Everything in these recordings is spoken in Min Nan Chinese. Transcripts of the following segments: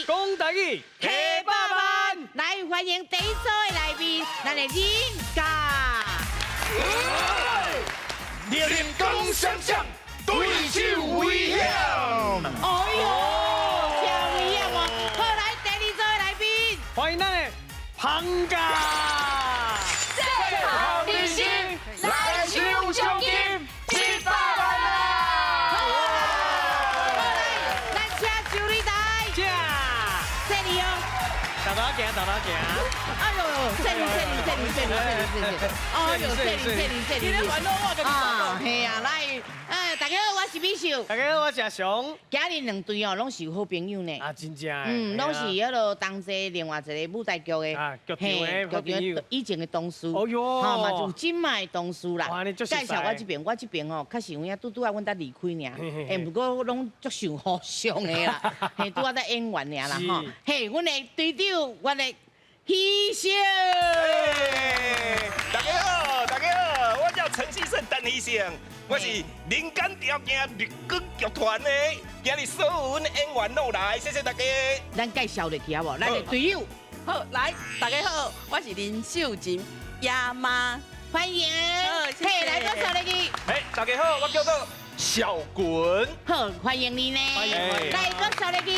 講台語，提百萬。來歡迎第一組的來賓，咱的林家。靈光閃閃，對手危險。哎喲，真危險哦！好，來第二組的來賓，歡迎咱的龐家。最後人生來收獎金100萬啦！好來，咱請上擂台，這，這裡哦。豆豆行，豆豆行。哎呦，這裡這裡這裡這裡這裡這裡，哎呦，這裡這裡這裡。你咧煩惱我，啊，嘿啊，來，哎，大家好，我是美秀。大家好，我是阿雄。今日兩隊哦，攏是好朋友呢。啊，真正的。嗯，攏是彼落同齊另外一個舞台劇的，啊，劇場的好朋友。以前的同事。哦喲。吼，嘛有這擺的同事啦。介紹我這邊，我這邊吼，確實有影拄拄仔阮才離開爾。欸，毋過攏足受互相的啦，嘿，拄仔在演員爾啦吼。嘿，阮的隊長，阮的希勝。大家好，大家好，我叫陳希勝，陳希勝，我是人間條件綠光劇團的，今日所有阮的演員攏來，謝謝大家。咱介紹入去好無？咱的隊友。好，來，大家好，我是林秀琴，亞媽，歡迎。嘿，來，介紹入去。嘿，大家好，我叫做小滾。好，歡迎你呢。歡迎。來，介紹入去。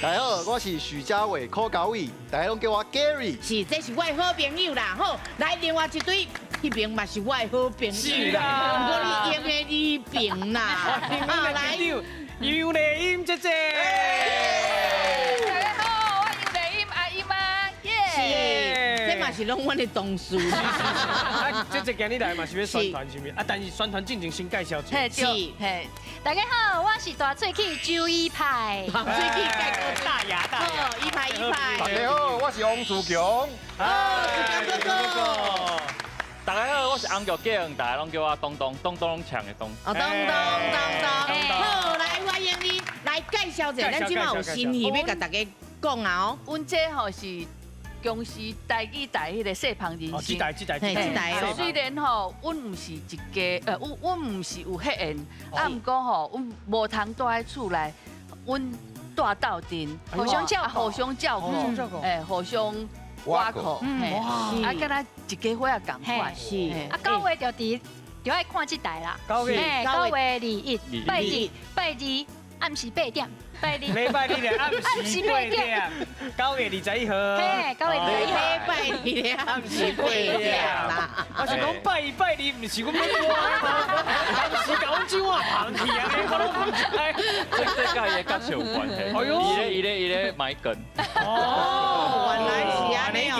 大家好，我是許家偉，柯高偉，大家攏叫我 Gary。是，這是我的好朋友啦。好，來另外一隊，彼邊嘛是我的好朋友啦。毋過你用的呢邊啦。啊，來，楊麗音姐姐。大家好，我楊麗音阿姨媽，耶。是，這嘛是攏阮的同事。啊，姐姐今日來嘛是欲宣傳是毋是？啊，但是宣傳進前先介紹一下。是，嘿，大家好，我是大喙齒周一派。大喙齒蓋過大牙大牙，一派一派。大家好，我是王志強。哦，志強哥哥。大家好，我是洪玉景，大家攏叫我東東，東東搶的東。哦，東東東東。好，來歡迎你來介紹一下，咱這擺有新戲欲共大家講啊哦。阮這吼是公視台語台彼个細芳人生。這台這台這台。雖然吼，阮毋是一家，阮阮毋是有血緣，啊，毋過吼，阮無通蹛佇厝內，阮蹛鬥陣，互相照顧，互相照顧，哎，互相挖苦，啊，敢若一家伙仔仝款。是。啊，9月就佇就愛看這台啦。9月。9月21，拜二，拜二暗時8點。拜二，禮拜二的暗時八點，9月21號。嘿，9月21號，禮拜二的暗時八點啦。我是講拜一拜二，毋是阮欲播的，臨時共阮唱啊旁去啊，我攏毋知。這佮伊的角色有關係。哎喲，伊咧埋梗。哦，原來是按呢哦。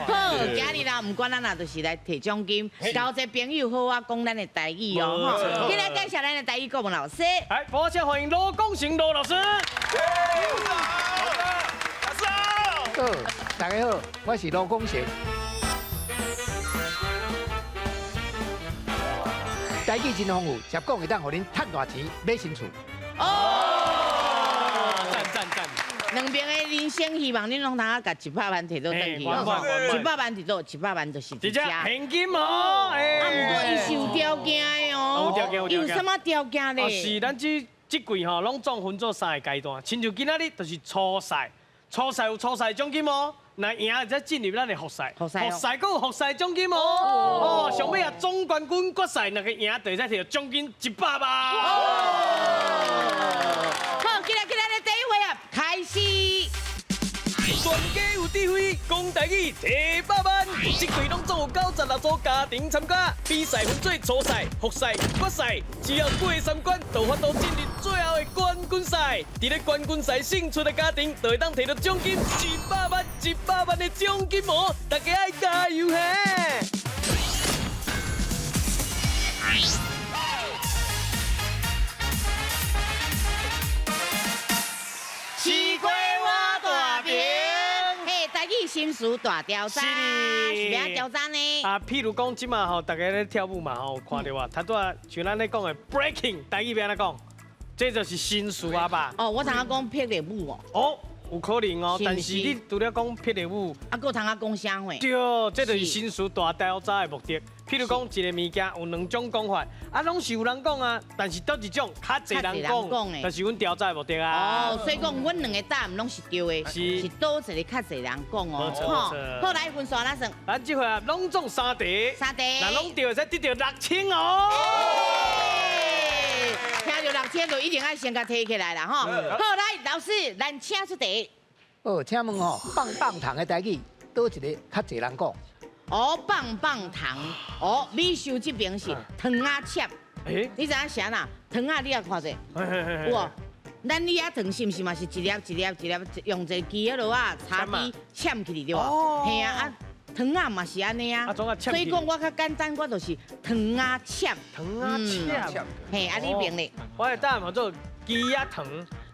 好，今日啦，毋管咱啦，就是來提獎金，交一個朋友好好講咱的台語哦。吼，今日介紹咱的台語國文老師。來，我先歡迎羅功成羅老師。老師好。好，大家好，我是羅功成。台語真豐富，捷講會當予恁趁大錢買新厝。哦，讚讚讚！兩邊的人生希望，恁攏通啊，共100萬提倒轉去。100萬佇倒，100萬就是一隻現金哦。啊，毋過伊是有條件的哦。有條件，有條件。有啥物條件咧？是咱這這季吼，攏總分做三个階段，親像今仔日就是初賽，初賽有初賽獎金哦。若贏才進入咱的複賽，複賽閣有複賽獎金哦。哦，上尾啊總冠軍決賽，若個贏就會使提到獎金100萬。好，進來進來，第一回合開始。全家有智慧，講台語提百萬。這季攏總有96組家庭參加，比賽分做初賽、複賽、決賽，只要過三關，就有法度進入最後的冠軍賽。佇咧冠軍賽勝出的家庭，就會當提到獎金一百萬、一百萬的獎金哦！大家愛加油嘿！西瓜我大饼。心事大調查，是欲按調查呢？啊，譬如講，這馬吼，大家咧跳舞嘛吼，有看著啊，頭拄仔像咱咧講的 breaking，台語欲按怎講？這就是新詞啊吧？哦，我知影講霹靂舞哦。哦，有可能哦，但是你除了讲霹雳舞，啊，閣通啊讲啥货？对，這就是新词大调查的目的。譬如讲，一个物件有兩種講法，啊，攏是有人講啊，但是佗一種較濟人講，就是阮調查的目的啊。哦，所以講，阮兩個答案攏是對的，是佗一個較濟人講哦。好，好，來分數按怎算？咱這回啊，攏總三題，三題，若攏對，會使得著6000哦。聽著6000就一定愛先共提起來啦，吼。好，來，老師，咱請出題。哦，請問吼，棒棒糖的台語，佗一个較濟人講？哦，棒棒糖，哦，美秀這邊是糖仔攕。欸，你知影啥啦？糖仔你也看者，有無？咱李仔糖是毋是嘛是一粒一粒一粒，用一个支彼落啊，叉支攕起來對無？嘿啊，啊，糖仔嘛是按呢啊。所以講我較簡單，我就是糖仔攕。糖仔攕。嘿，啊，你邊咧？我的答案叫做枝仔糖。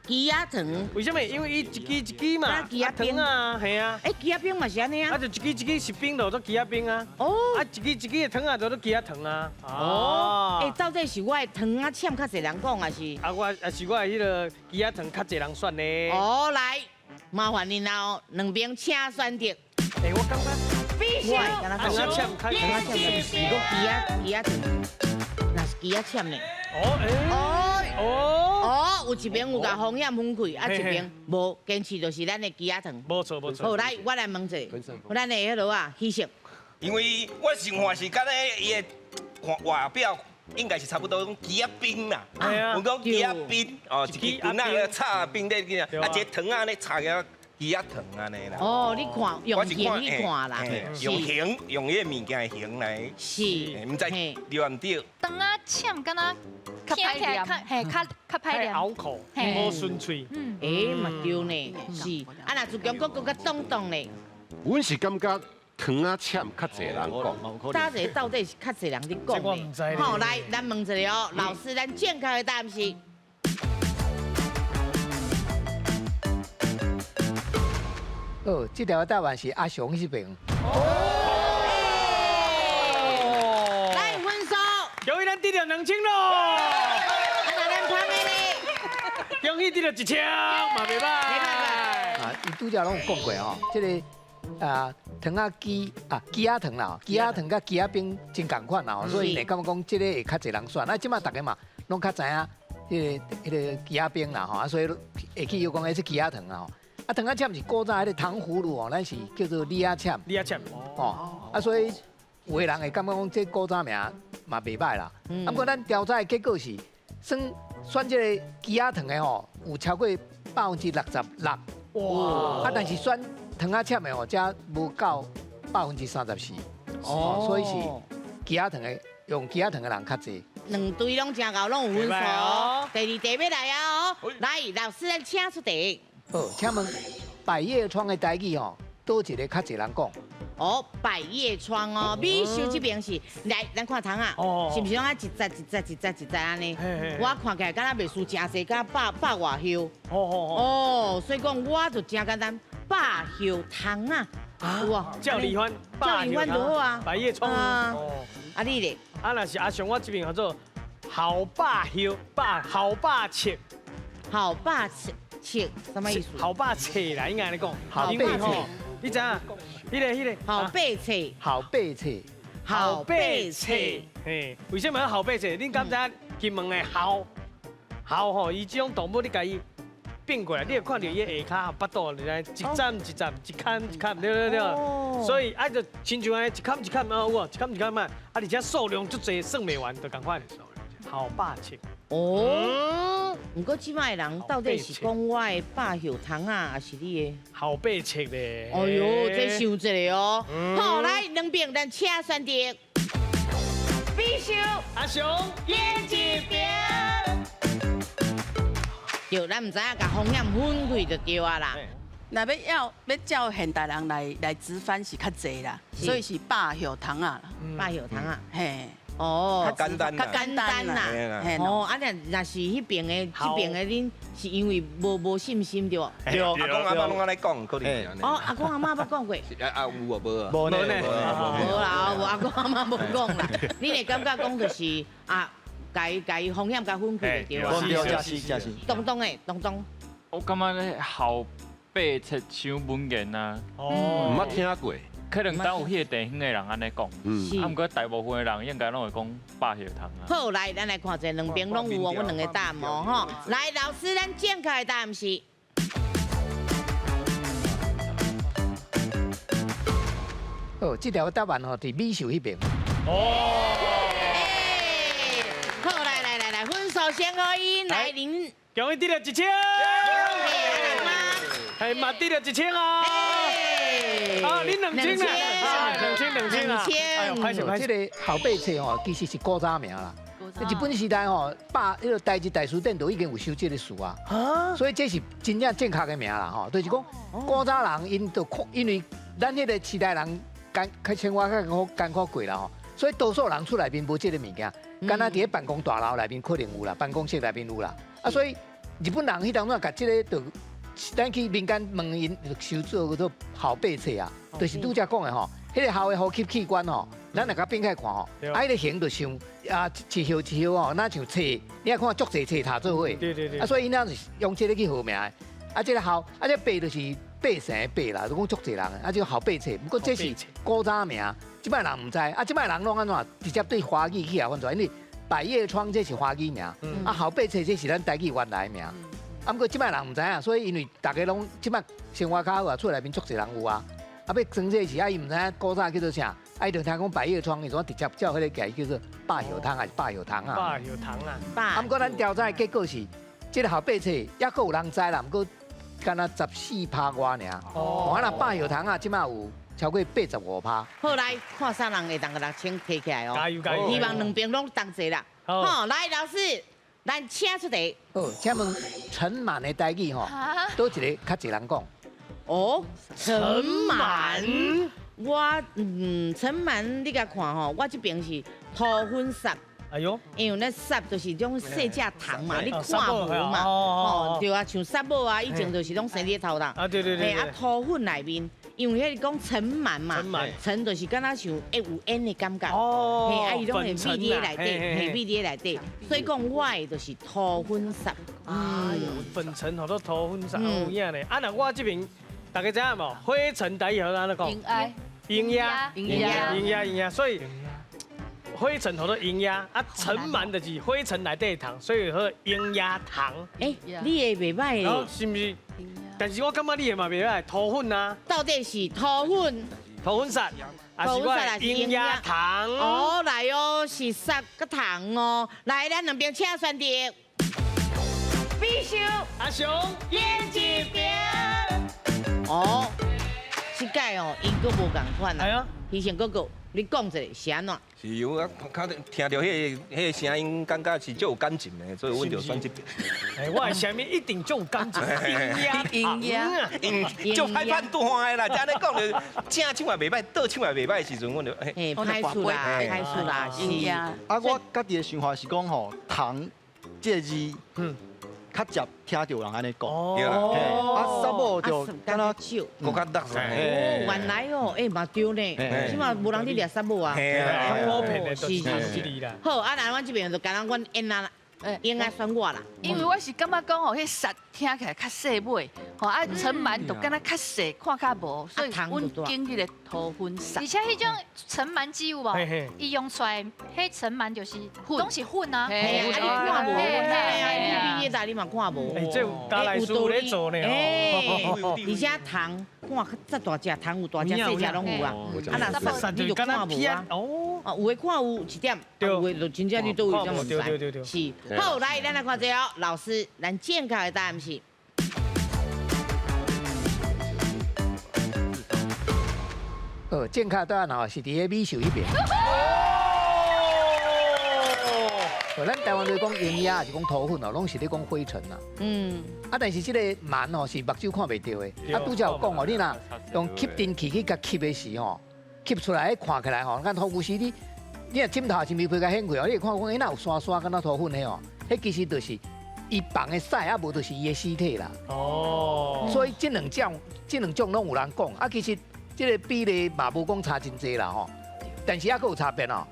枝仔糖，為啥物？因為伊一支一支嘛，枝仔冰啊，係啊。欸，枝仔冰嘛是按呢啊。啊，就一支一支是冰就做枝仔冰啊。哦。啊，一支一支的糖啊，就做枝仔糖啊。哦。欸，到底是我的糖仔攕較濟人講，還是？啊，我啊是我的彼个枝仔糖較濟人選呢。哦，來，麻煩恁哦，兩邊請選擇。欸，我感覺。必須。糖仔攕，糖仔攕，是講枝仔枝仔糖，若是枝仔攕呢？哦，欸。哦。哦，有一邊有共風險分開，啊一邊無堅持就是咱的枝仔糖。無錯無錯。好，來，我來問一下，咱的彼落啊，許勝。因為我想看是敢若伊的看外表應該是差不多講枝仔冰啦。我講枝仔冰，哦，一支棍仔插冰咧，啊，一個糖仔咧插個枝仔糖按呢啦。哦，你看用形去看啦，用形用彼個物件的形來。是。毋知對毋對？糖仔攕敢若聽起來較嘿較較歹念，拗口，無順喙。欸，嘛對呢，是。啊，若自強閣閣較當當呢？阮是感覺糖仔攕較濟人講。到底到底是較濟人咧講呢？好，來，咱問一下哦，老師，咱正確的答案是。哦，這條答案是阿雄這邊。來分數。恭喜咱得著2000咯！啊，那咱潘的咧？恭喜得著1000，嘛袂歹。啊，伊拄才攏有講過吼，這个啊糖仔枝啊枝仔糖啦，枝仔糖佮枝仔冰真仝款啦，所以會感覺講這个會較濟人選。啊，這擺大家嘛攏較知影，彼个枝仔冰啦吼，啊，所以會記又講彼是枝仔糖啦吼。啊，糖仔攕是古早彼个糖葫蘆哦，咱是叫做李仔攕。李仔攕。哦，啊，所以有的人會感覺講這古早名嘛袂歹啦。啊，毋過咱調查的結果是，算選這个枝仔糖的吼，有超過66%。哇！啊，但是選糖仔攕的吼，才無到34%。哦，所以是枝仔糖的，用枝仔糖的人較濟。兩隊攏誠𠢕，攏有分數。第二題欲來啊！哦，來，老師咱請出題。好，請問百葉窗的台語吼，佗一个較濟人講？哦，百葉窗哦，美秀這邊是來，咱看窗啊，是毋是攏愛一節一節一節一節按呢？我看起來敢若袂輸誠濟，敢若百百外葉。哦，所以講我就誠簡單，百葉窗啊，有無？照你翻，照你翻就好啊。百葉窗。啊，你咧？啊，若是阿雄，我這邊叫做好百葉，百好百切，好百切。切什麼意思？好百切啦，應該按呢講。好百切，你知影？彼个。好百切，好百切，好百切。嘿，為什麼叫好百切？恁敢知影金門的鱟，鱟吼，伊這種動物，你共伊變過來，你會看著伊下跤腹肚，你知？一層一層，一坎一坎，對對對。所以啊，就親像按呢一坎一坎啊，有無？一坎一坎嘛，啊，而且數量足濟，算袂完，就仝款。好百切。哦，毋過這擺的人到底是講我的百葉窗啊，還是你的？好百切咧。哎喲，這想一下哦。好，來兩邊咱請選擇。必修阿雄演一邊。對，咱毋知影共風險分開就對啊啦。若欲照現代人來直翻是較濟啦，所以是百葉窗啊。百葉窗啊。嘿。哦，較簡單較簡單啦。哦，啊，若若是彼邊的，這邊的恁是因為無信心對無？對，阿公阿嬤攏按呢講，可能。哦，阿公阿嬤捌講過。啊有無無啊？無呢。無啦，無阿公阿嬤無講啦。你會感覺講就是啊，共伊風險共分開就對啊。對，是是是。東東的東東。我感覺咧好八册伤文言啊。哦，毋捌听过。可能当有彼个地方的人按呢讲，啊，毋过大部分的人应该拢会讲百叶糖啊。好，来，咱来看一下，两边拢有哦，阮两个答案哦，吼。来，老师，咱正确的答案是。哦，这条答案吼，伫美秀彼边。哦。好，来来来来，分数先予伊来您。恭喜得了1000。嘿，嘛得了1000啊！啊，你2000啦，2000啊！哎呦，歹势歹势。这个后八册吼，其实是古早名啦。日本时代吼，百彼个台日大辞典都已经有收这个词啊。所以这是真正正确的名啦吼，就是讲古早人𪜶就看，因为咱彼个时代人艰较生活较艰苦艰苦过啦吼，所以多数人厝内面无这个物件，敢若伫咧办公大楼内面可能有啦，办公室内面有啦。啊，所以日本人彼当阵共这个就。咱去民间问𪜶，就收做叫做后八册啊，就是拄才讲的吼，彼个喉的呼吸器官吼，咱若共变开看吼，啊，彼个形就像啊一叶一叶吼，若像册，你若看足济册读做伙，对对对，啊，所以𪜶那是用这个去号名的，啊，这个后，啊，这八就是八成的八啦，就讲足济人，啊，这个后八册，不过这是古早名，这摆人毋知，啊，这摆人拢按怎，直接对华语去啊翻出来，因为百叶窗这是华语名，啊，后八册这是咱台语原来的名。啊，毋过这摆人毋知影，所以因为大家拢这摆生活较好啊，厝内面足济人有啊，啊欲装这时啊，伊毋知影古早叫做啥，啊伊就听讲百叶窗，伊就直接照彼个改叫做百叶窗还是百叶窗啊？百叶窗啊！啊，毋过咱调查的结果是，这个后八册犹阁有人知啦，毋过敢若14%外尔。哦。啊，若百叶窗啊，这摆有超过85%。好，来看啥人会当共6000提起来哦。加油加油！希望两边拢同齐啦。好，来老师。咱请出题。好，请问尘螨的台语吼，佗一个较济人讲？哦，尘螨，我尘螨你共看吼，我这边是涂粉虱。哎呦，因为咱虱就是种细只虫嘛，你看无嘛？哦，对啊，像虱母啊，以前就是拢生伫头啦。啊，对对对。嘿，啊，涂粉内面。因为彼个讲尘螨嘛，尘就是敢若像会有烟的感觉，嘿，啊伊拢会味伫内底，嘿，味伫内底，所以讲我的就是涂粉虱。哎呦，粉尘好多涂粉虱有影咧。啊，若我这边大家知影无？灰尘台语号按怎讲？蝇鸦，蝇鸦，蝇鸦，蝇鸦，所以灰尘号做蝇鸦，啊，尘螨就是灰尘内底的虫，所以号蝇鸦糖。欸，你的袂歹咧，是毋是？但是我感觉你的嘛袂歹，涂粉啊。到底是涂粉？涂粉虱，还是我的蝇鸦糖？哦，来哦，是虱佮糖哦。来，咱两边请选择。必修阿雄演一边。哦，这届哦，𪜶阁无仝款啊。医生哥哥，你讲一下是按怎？是有啊，较听著彼个声音，感觉是足有感情的，所以阮就选这边。哎，我的声音一定足有感情。鹰鸭，足歹判断的啦，按呢讲就正手也袂歹，倒手也袂歹的时阵，阮就哎，歹处啦，歹处啦，是啊。啊，我家己的想法是讲吼，糖这个字，较捷听著人按呢讲，啊，虱母就敢若少，阁较落哦，原来哦，欸嘛对呢，这马无人伫掠虱母啊，较普遍的是是是。好，啊，那阮这边就敢若阮燕仔。应该选我啦，因为我是感觉讲吼，彼虱听起来较细尾，吼啊尘螨就敢若较细，看较无，所以阮拣彼个涂粉虱。而且彼种尘螨剂有无？伊用出来，彼尘螨就是拢是粉啊。啊你看无？啊，你你你嘛看无？欸，这有加来师咧做呢。欸，而且虫看较这大只，虫有大只细只拢有啊。啊，若虱你就看无啊。哦。啊，有的看有一点，有的就真正你佗位拢毋知。是。好，来，咱来看这个哦，老师，咱正确的答案是。哦，正确答案哦是伫个美秀彼边。哦，咱台湾咧讲蝇鸦，还是讲涂粉哦，拢是咧讲灰尘啦。啊，但是这个螨哦是目睭看袂著的。啊，拄才有讲哦，你若用吸尘器去共吸的时吼，吸出来看起来吼，咱涂有时你。你若枕头是棉被共掀开哦，你会看讲，欸，哪有沙沙敢若涂粉的哦？彼其实就是伊放的屎，啊无就是伊的尸体啦。哦。所以这两种，这两种拢有人讲，啊，其实这个比例嘛无讲差真济啦吼。但是犹阁有差别哦。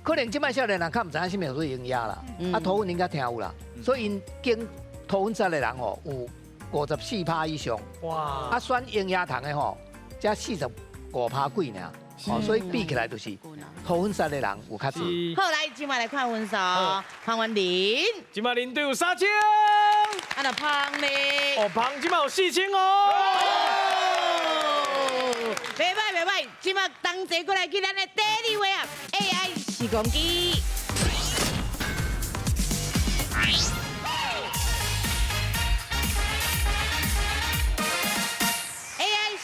可能这摆少年人较毋知影啥物叫做蝇鸦啦，啊，涂粉𪜶较听有啦。所以𪜶拣涂粉虱的人吼，有54%以上。哇！啊，选英野糖的吼，才45%几爾。哦，所以比起來就是塗粉刷的人有較濟。好，來，這擺來看分數，彭雲林，這擺林隊有3000，啊那彭咧，哦，彭這擺有4000哦。袂歹袂歹，這擺同齊過來去咱的第二回合 AI 時光機。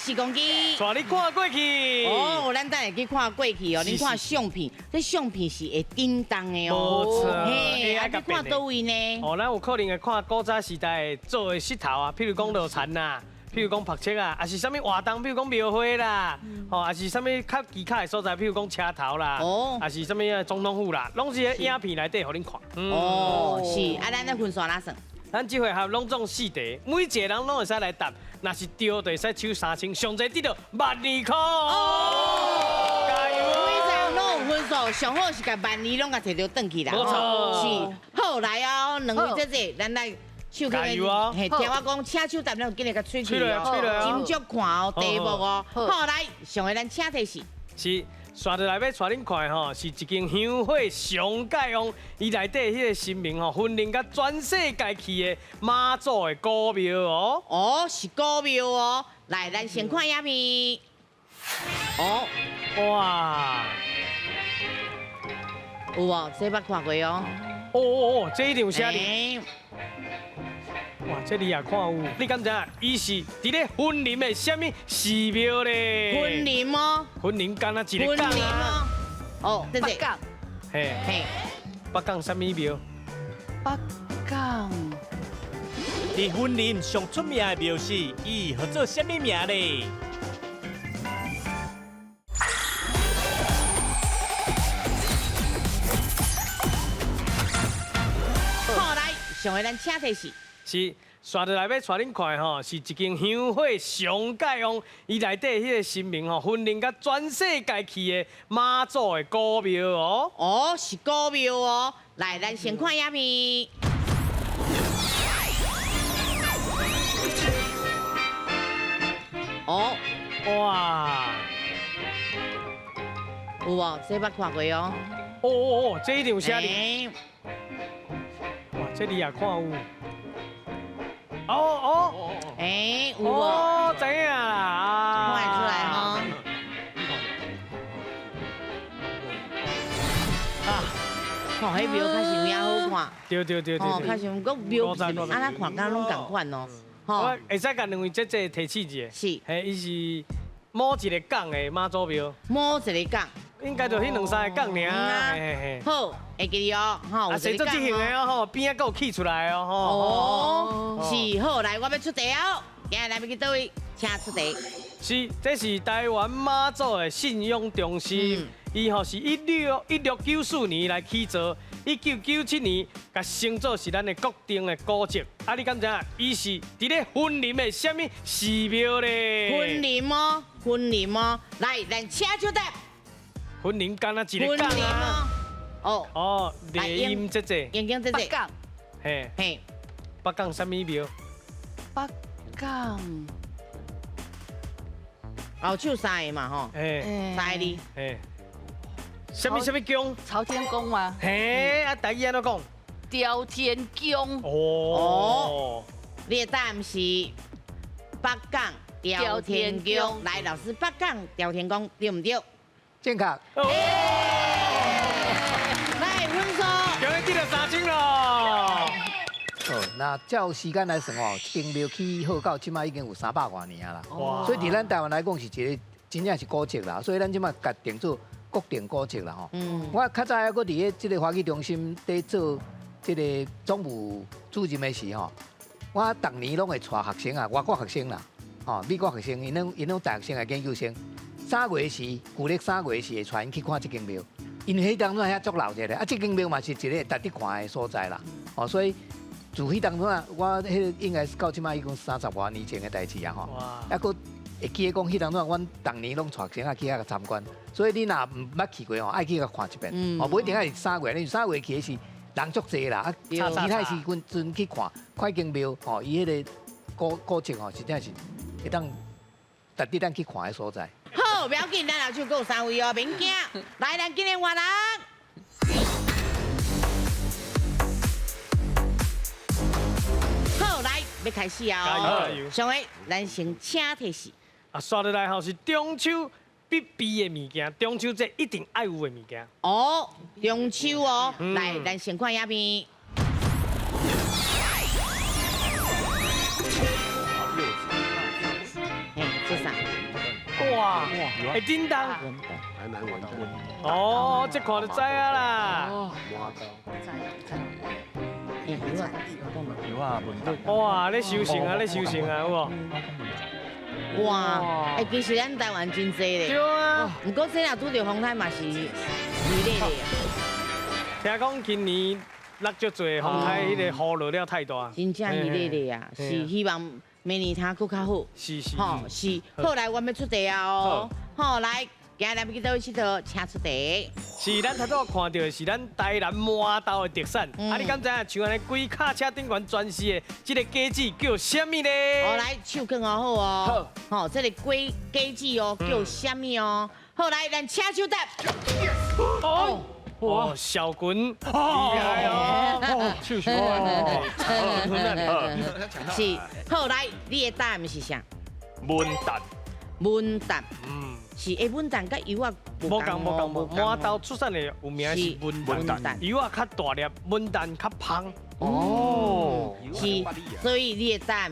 時光機，帶你看過去。哦，咱等下去看過去哦。恁看相片，這相片是會叮當的哦。無錯。嘿，啊，你看佗位呢？哦，咱有可能會看古早時代做的石頭啊，譬如講落田啊，譬如講曝漆啊，還是啥物活動，譬如講廟會啦，吼，還是啥物較奇巧的所在，譬如講車頭啦，哦，還是啥物總統府啦，攏是佇影片內底予恁看。哦，是，啊，咱的分數哪算？咱這回合攏總4題，每一個人攏會使來答，若是對就會使抽3000，上濟得到12000塊。哦，加油！每一人攏有分數，上好是共12000攏共摕著轉去啦。無錯。是，好來哦，兩位姐姐，咱來手機。加油哦！嘿，聽我講，請手答，咱有緊來共喙齿哦，斟酌看哦，題目哦。好來，上個咱請提示。是。煞落來要帶恁看的吼，是一間香火上蓋旺，伊內底彼個神明吼，分靈甲全世界去的媽祖的古廟哦。哦，是古廟哦。來，咱先看影片。哦，哇，有無？這捌看過哦。哦哦哦，這一定有寫字。哇，這你也看有？你敢知影？伊是佇咧雲林的啥物寺廟咧？雲林哦。雲林敢若一个港啊。哦，對對。北港。嘿。嘿。北港啥物庙？北港。佇雲林上出名的庙是，伊号做啥物名咧？好，來，上個咱請提示。是，煞落來要帶恁看的吼，是一間香火上蓋旺，伊內底彼個神明吼，分靈甲全世界去的媽祖的古廟哦。哦，是古廟哦。來，咱先看影片。哦，哇，有無？這捌看過哦。哦哦哦，這一定有寫字。哇，這你也看有。哦哦，哎，有哦，知影啦，看會出來吼。啊，哦，彼廟較是有影好看。對對對對。哦，較像閣廟是按怎看，敢攏仝款哦。我會使共兩位姐姐提醒一下。是。嘿，伊是某一個港的媽祖廟。某一個港。應該就彼兩三個港爾。好，會記得哦，吼。啊，生做這型的哦，吼，邊仔閣有起出來哦，吼。哦，是好，來，我欲出題哦，今日來欲去佗位，請出題。是，這是台灣媽祖的信仰中心，伊吼是1694年來起造，1997年共升做是咱的國定的古蹟。啊，你敢知影？伊是佇咧雲林的啥物寺廟咧？雲林哦，雲林哦，來，咱請出答。雲林敢若一个港啊！哦哦，麗音姐姐，英英姐姐，北港，嘿嘿，北港啥物庙？北港，后手三个嘛吼，三个字，嘿，啥物啥物宫？朝天宫吗？嘿，啊，台语按怎讲？朝天宫。哦，你的答案是北港朝天宫。來，老師，北港朝天宮對毋對？正確。來，分數。恭喜得到3000咯。好，那照時間來算哦，這間廟起好到這擺已經有300外年啊啦。所以佇咱台灣來講是一個真正是古蹟啦。所以咱這擺共定做國定古蹟啦吼。我較早猶閣佇咧這個華語中心佇做這個總務主任的時吼，我逐年攏會帶學生啊，外國學生啦，吼，美國學生，𪜶攏大學生啊，研究生。3月時，舊曆3月時會帶𪜶去看這間廟，因為彼當陣遐足鬧熱的，啊，這間廟嘛是一個值得看的所在啦。哦，所以自彼當陣啊，我彼個應該是到這擺已經30外年前的代誌啊吼。啊，閣會記得講，彼當陣阮逐年攏帶學生去遐參觀，所以你若毋捌去過吼，愛去共看一遍。哦，無一定愛3月，因為3月去的是人足濟啦，啊，其他時陣去看，看間廟吼，伊彼個。古迹吼，实在是会当值得咱去看的所在。好，不要紧，咱后手阁有三位哦，免惊。来，咱今日换人。好，来，欲开始啊！上个，咱先请提示。啊，刷落来吼是中秋必备的物件，中秋节一定爱有的物件。哦，中秋哦，来，咱先看影片。这啥？哇，会叮当。台南文哦，这看就知啊啦。哇，咧收成啊，咧收成啊，有无？哇，欸，其实咱台湾真济咧。对啊。毋过这若拄著风台嘛是热咧啊。听讲今年落足济风台，彼个雨落了太大。真正热咧啊，是希望明年通阁较好。是是。吼是，好来，我欲出题啊哦。好来。今日欲去佗位𨑨迌，请出题。是咱头拄看到的是咱台南麻豆的特产。啊，你敢知影像按呢规卡车顶悬专丝的这个果子叫啥物咧？哦，来手囥好好哦。好。吼，这个果子哦叫啥物哦？好，来，咱请手答。哦。哇，小滚，厉害哦！手手是，好来，你的答案是啥？文旦。文旦。是，欸，文旦佮柚仔无仝无仝无，麻豆出产的有名是文旦，柚仔较大粒，文旦较芳。哦，是，所以你的答案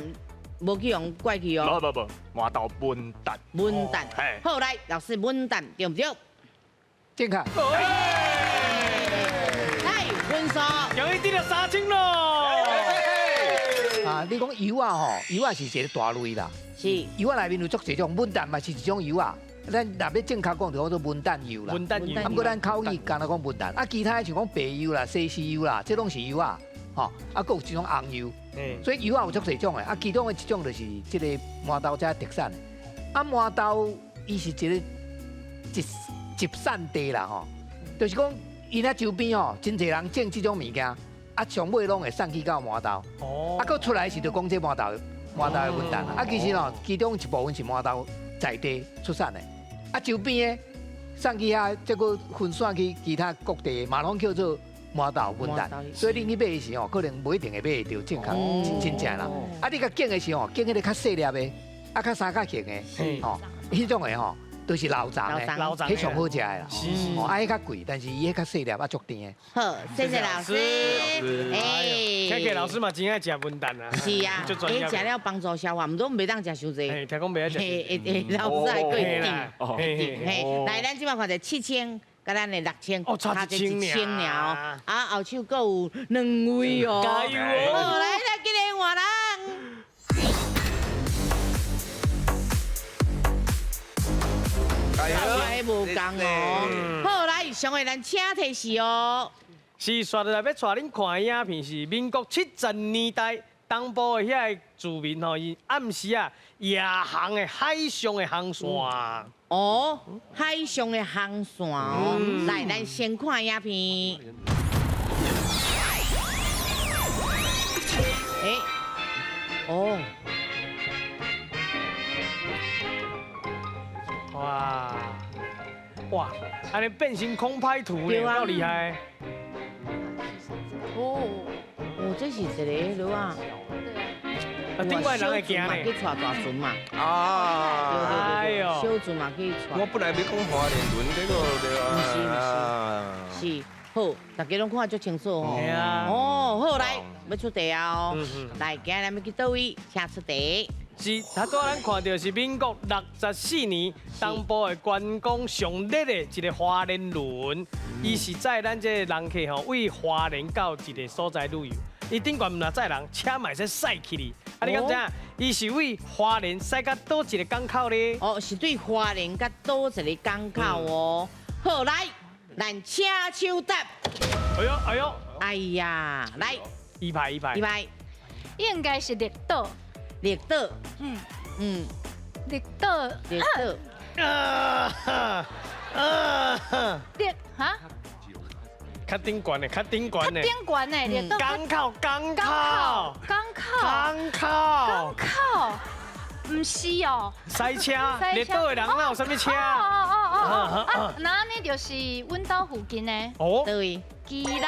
无去予怪去哦。无无无，麻豆文旦。文旦，好来，老师文旦对毋对？正确。来，分数。恭喜得了3000咯。啊，你讲柚仔吼，柚仔是一个大类啦。是。柚仔内面有足济种，文旦嘛是一种柚仔。咱若欲正确讲，就叫做文旦柚啦。文旦柚。啊，毋过咱口语干焦讲文旦，啊，其他的像讲白柚啦、西施柚啦，这拢是柚仔，吼。啊，阁有一种红柚。所以柚仔有足济种的，啊，其中的一种就是这个麻豆遮特产的。啊，麻豆伊是一个集散地啦，吼，就是讲伊遐周边吼，真济人种这种物件，啊，上尾拢会送去到麻豆。哦。啊，阁出来时就讲这麻豆的文旦。啊，其实吼，其中一部分是麻豆在地出产的。啊，周边的送去遐，再阁分散去其他各地，嘛拢叫做麻豆文旦。所以你去买的时吼，可能无一定会买得到正确、真正啦。啊，你共拣的时吼，拣彼个较细粒的，啊，较三角形的，吼，彼种的吼，都是老欉的，彼上好食的啦。哦，啊，彼较贵，但是伊彼较细粒，啊，足甜的。好，谢谢老师。哎，听起老师嘛真爱食文旦啊。是啊，欸，食了帮助消化，毋过袂当食伤济。听讲袂爱食。会会老师还阁会顶，嘿，来，咱这摆看著7000，佮咱的6000，哦，差一千尔哦。啊，后手阁有2位哦。加油哦！来，来，今日换人。哎，无仝哦。好，来，上个咱请提示哦。是，煞落来欲带恁看的影片是民国70年代东部的遐个住民吼，伊暗时啊夜航的海上的航线。哦，海上的航线哦。来，咱先看影片。欸，哦。哇哇，按呢变成空拍图咧，够厉害！哦，哦，这是一个螺啊。啊，顶摆人会行咧，去带大船嘛。啊，对对对，小船嘛去带。我本来欲讲花莲轮，结果对啊。毋是毋是，是好，大家拢看足清楚吼。系啊。哦，好来，欲出题啊哦。来，今日咱欲去佗位，请出题。是，头拄仔咱看到是民国64年东部的观光上热的一个花莲轮，伊是载咱这个人客吼，为花莲到一个所在旅游。伊顶悬毋若载人，车嘛会使驶去哩。啊，你敢知影？伊是为花莲驶到佗一个港口咧？哦，是对花莲到佗一个港口哦。好，来，咱请手答。哎呦哎呦！哎呀，来，一排一排。一排。应该是绿岛。绿岛，绿岛，绿岛，绿哈？较顶悬的，较顶悬的，较顶悬的，绿岛。港口，港口，港口，港口，港口，毋是哦。赛车，绿岛的人哪有啥物车？哦哦哦哦啊，那按呢就是阮兜附近的。哦。佗位？基隆。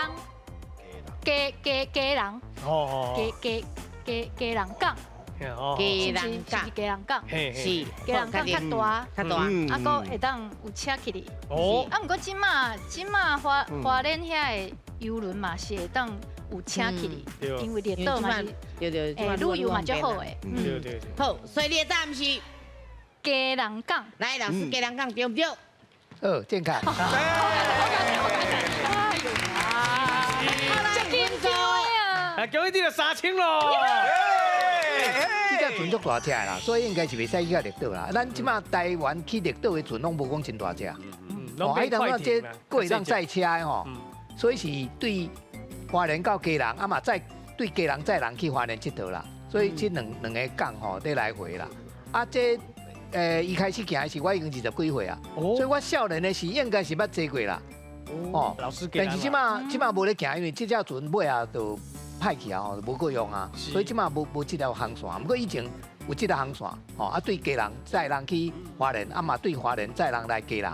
基基基隆。哦。基基基基隆港。基隆港，基隆港，是基隆港较大，较大，啊，阁会当有车去哩。哦。啊，毋过这马这马花花莲遐的游轮嘛是会当有车去哩，因为绿岛嘛是，对对，旅游嘛足好的。对对对。好，所以你的答案是基隆港。来，老师，基隆港对毋对？好，正确。哎呦啊！真紧张啊！来，恭喜你就3000咯！这只船足大只的啦，所以应该是袂使去到绿岛啦。咱这马台湾去绿岛的船拢无讲真大只。哦，啊，伊当阵这阁会当载车的吼，所以是对花莲到基隆，啊嘛载对基隆载人去花莲𨑨迌啦。所以这两个港吼，咧来回啦。啊，这伊开始行的时，我已经20几岁啊，所以我少年的时应该是捌坐过啦。哦，老师，但是这马无咧行，因为这只船尾啊就歹去啊，吼，无够用啊，所以这马无这条航线。毋过以前有这条航线，吼啊对基隆载人去花莲，啊嘛对花莲载人来基隆，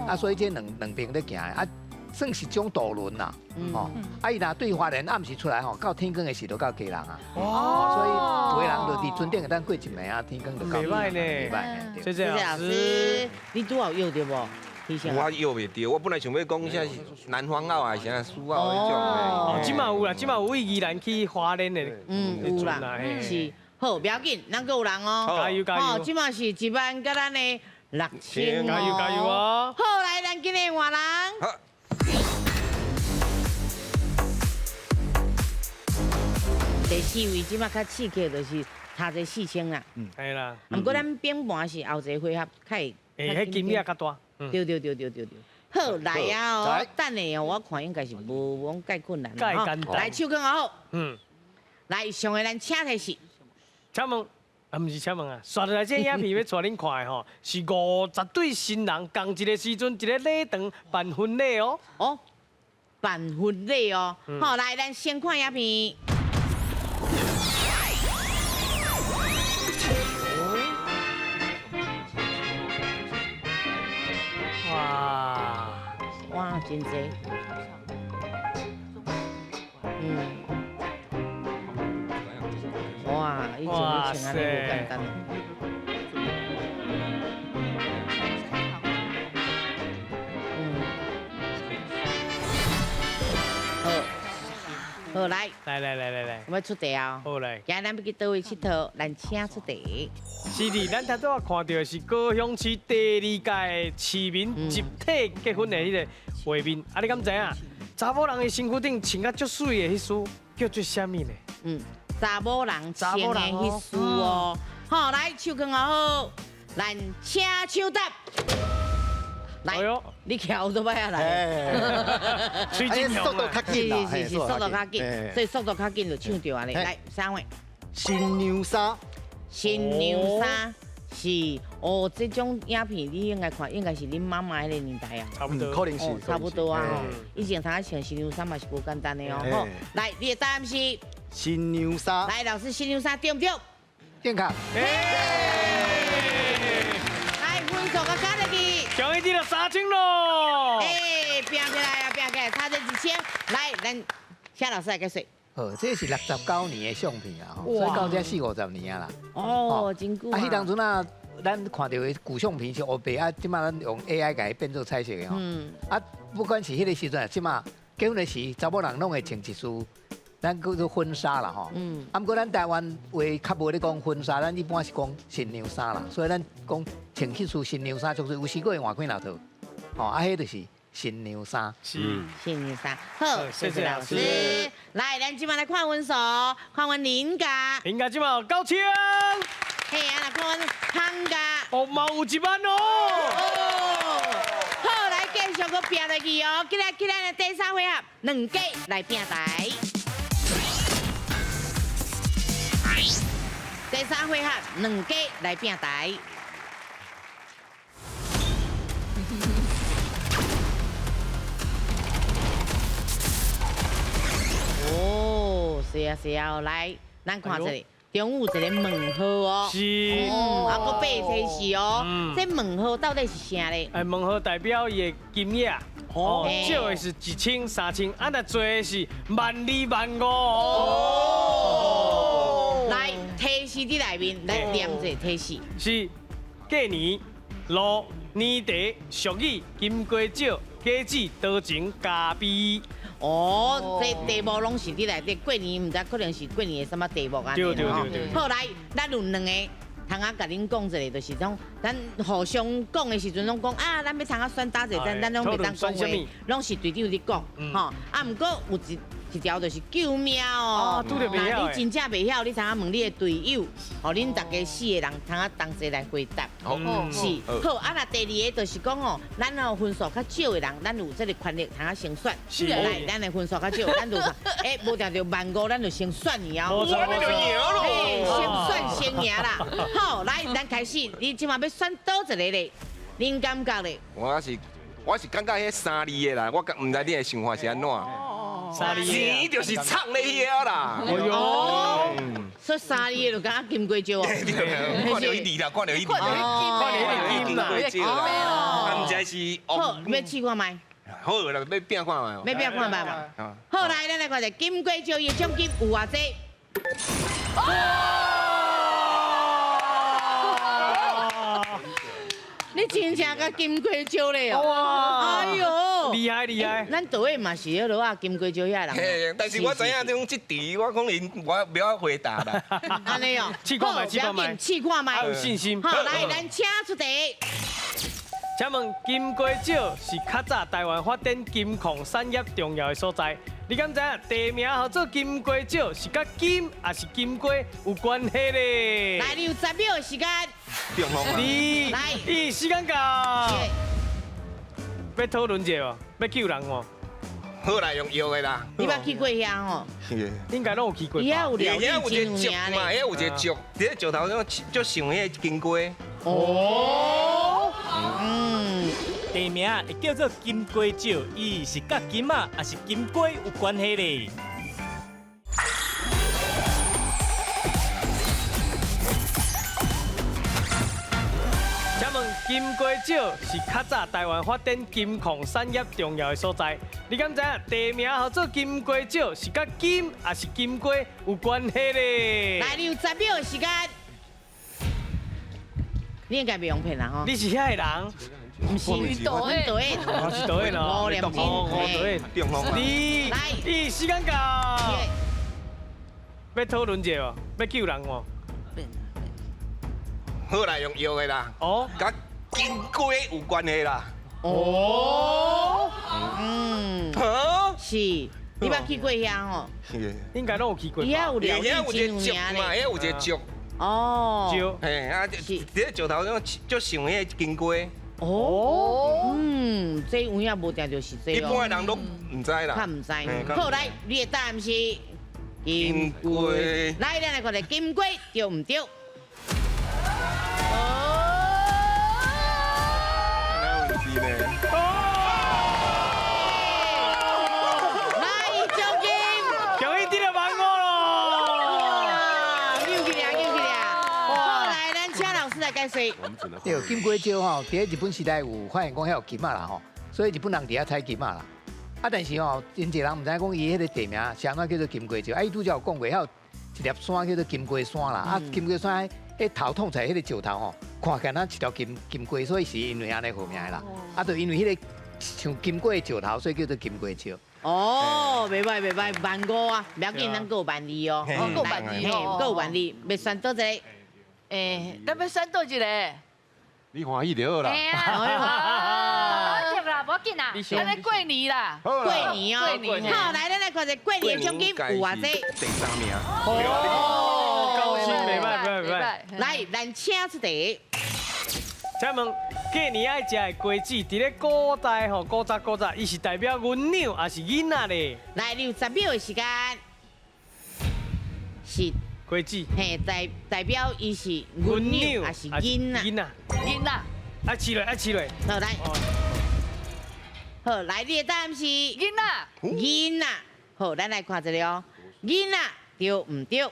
啊所以这两边咧行的啊，算是种渡轮啦，吼啊伊若对花莲暗时出来吼，到天光的时就到基隆啊，哦，所以有的人就伫船顶会当过一暝啊，天光就到。袂歹呢，袂歹。谢谢老师，你拄好约著无？我约袂著，我本来想欲讲啥是南方澳还是啥苏澳彼种的。哦，这马有啦，这马有位宜兰去花莲的。嗯，有啦，是。好，不要紧，咱阁有人哦。加油加油！哦，这马是1万佮咱的6000。加油加油哦！好，来，咱今日换人。第四位这马较刺激，就是差一4000啦。嗯，系啦。毋过咱顶盘是后一个回合较会。欸，彼金额较大。对对对对对对，好来啊！哦，等下哦，我看应该是无讲介困难。介简单。来，手铐好。嗯。来，上个咱请提是。请问，啊，毋是请问啊，刷落来这影片欲带恁看的吼，是50对新人仝一个时阵，一个礼堂办婚礼哦。哦，办婚礼哦。好，来，咱先看影片。哇，哇，真济，哇，以前咧穿按呢无简单。好，好来，来来来来来，我们出题啊！好来，今日咱欲去佗位𨑨迌？咱请出题。是的，咱头拄仔看到的是高雄市第二届市民集体结婚的彼个画面。啊，你敢知影？查某人的身躯顶穿甲足媠的彼束叫做啥物呢？嗯，查某人穿的彼束哦。好，来，手铐好，咱请抢答。来，你翘都歹啊来，速度较紧啦，是是是，速度较紧，所以速度较紧就抢著按呢。来，三位，新娘衫，新娘衫是哦，这种影片你应该看，应该是恁妈妈彼个年代啊，差不多，可能是差不多啊。以前通穿新娘衫嘛是无简单的哦。好，来，你的答案是新娘衫。来，老师，新娘衫对毋对？正确。来，分数佮加入去。恭喜你了3000咯！哎，拼起来啊，拼起来，差这1000。来，咱谢老师来解说。好，这是69年的相片啊，所以到这40-50年啊啦。哦，真久啊！啊，彼当阵啊，咱看到的旧相片是黑白啊，这马咱用 AI 共伊变做彩色的吼。啊，不管是彼个时阵啊，这马结婚的时，查某人拢会穿一束，咱叫做婚纱啦吼。啊，毋过咱台湾话较无咧讲婚纱，咱一般是讲新娘衫啦，所以咱讲穿彼束新娘衫，就是有时阁会换几若套。吼，啊，彼就是新娘衫。是。新娘衫。好，谢谢老师。来，咱这马来看分数，看阮林家。林家这马有9000。嘿，啊，来看阮潘家。哦，嘛有1万哦。好，来继续阁拼落去哦。今日今日的第三回合，两家来拼台。第三回合，两家来拼台。哦，是啊是啊，来，咱看一下，中有一个问号哦。是。啊，阁八提示哦。这问号到底是啥咧？哎，问号代表伊的金额。哦，少的是1000、3000，啊，若济的是12000、15000哦。来，提示伫内面，来念一下提示。是过年、路、年底、俗语、金瓜石、果子、多情、咖啡。哦，这题目拢是伫内底，过年毋知可能是过年的什么题目啊？对对对对。好，来，咱有两个。通仔共恁讲一下，就是讲咱互相讲的时阵，拢讲啊，咱欲通仔选佗一个，咱拢袂当讲话，拢是队长咧讲，吼。啊，毋过有一条就是救命哦，那你真正袂晓，你通仔问你的队友，予恁大家四个人通仔同齐来回答。是，好。啊，若第二个就是讲哦，咱哦分数较少的人，咱有这个权利通仔先选。来，咱的分数较少，咱就欸无定著15,000，咱就先选伊哦。嘿，先选先赢啦。好，来，咱开始，你这马欲选佗一个咧？恁感觉咧？我是感觉彼三字的啦，我毋知你的想法是按怎。三字钱就是藏咧遐啦。哎哟，所以三字的就敢若金瓜石哦。看著彼字啦，看著彼字，看著彼金瓜石啦。啊，毋知是。好，欲试看觅。好啦，欲拼看觅。欲拼看觅嘛。好，来，咱来看一下金瓜石伊的奖金有偌济？你真正共金瓜石咧哦！哎呦，厉害厉害！咱导演嘛是彼落啊，金瓜石遐人。但是我知影这种这题，我可能我袂晓回答啦。按呢哦，试看觅，试看觅，试看觅，有信心。好，来，咱请出题。请问金瓜石是较早台湾发展金矿产业重要的所在，你敢知影地名号做金瓜石是佮金抑是金瓜有关系咧？来，你有10秒的时间。你来，伊时间到。欲讨论一下无？欲救人无？好啦，用药的啦。你捌去过遐吼？应该拢有去过。伊遐有料理真有名嘛，遐有一个石，伫咧石头上就像彼个金瓜。哦。地名会叫做金瓜石，伊是佮金仔抑是金瓜有关系咧？请问金瓜石是较早台湾发展金矿产业重要的所在，你敢知影地名号做金瓜石是佮金抑是金瓜有关系咧？来，你有10秒的时间。你应该袂用骗啦吼。你是遐个人？毋是，导演，导演，我是导演哦。五点钟，导演。你来，伊时间到。欲讨论一下无？欲救人无？好啦，用药的啦。哦，佮金瓜有关系啦。哦。是，你捌去过遐吼？应该拢有去过。伊遐有料理真有名嘛，遐有一个石。哦。石。嘿，啊，伫咧石头上就像彼个金瓜。哦，这有影无定就是这。一般的人拢毋知啦。较毋知。好，来，你的答案是金瓜。来，咱来看下金瓜对毋对？哪有是呢？来，奖金，恭喜得了15,000咯！哇，又起来，又起来！好，来，咱请老师来解说。对，金瓜石吼，伫咧日本时代有发现讲遐有金仔啦吼，所以日本人伫遐采金仔啦。啊，但是吼，真济人毋知讲伊彼个地名是按怎叫做金瓜石。啊，伊拄才有讲过，遐有一粒山叫做金瓜山啦。啊，金瓜山彼头捅出来彼个石头吼，看起来若一条金瓜，所以是因为按呢号名的啦。啊，就因为彼个像金瓜的石头，所以叫做金瓜石。哦，袂歹袂歹，15,000啊，袂要紧，咱阁有12,000哦，阁有12,000哦，阁有12,000，欲选佗一个？欸，咱欲选佗一个？你欢喜就好啦。嘿啊，好啦，无要紧啦，咱欲过年啦，过年哦，好，来，咱来看一下过年的奖金有偌济？第三名。哦，高兴，袂歹袂歹。来，咱请出题。请问过年爱食的瓜子，伫咧古代吼，古早古早，伊是代表银两抑是囡仔咧？来，你有10秒的时间。是。瓜子。嘿，代表伊是银两抑是囡仔？囡仔。囡仔。爱试落，爱试落。好，来。好，来，你的答案是囡仔。囡仔。好，咱来看一下哦，囡仔对毋对？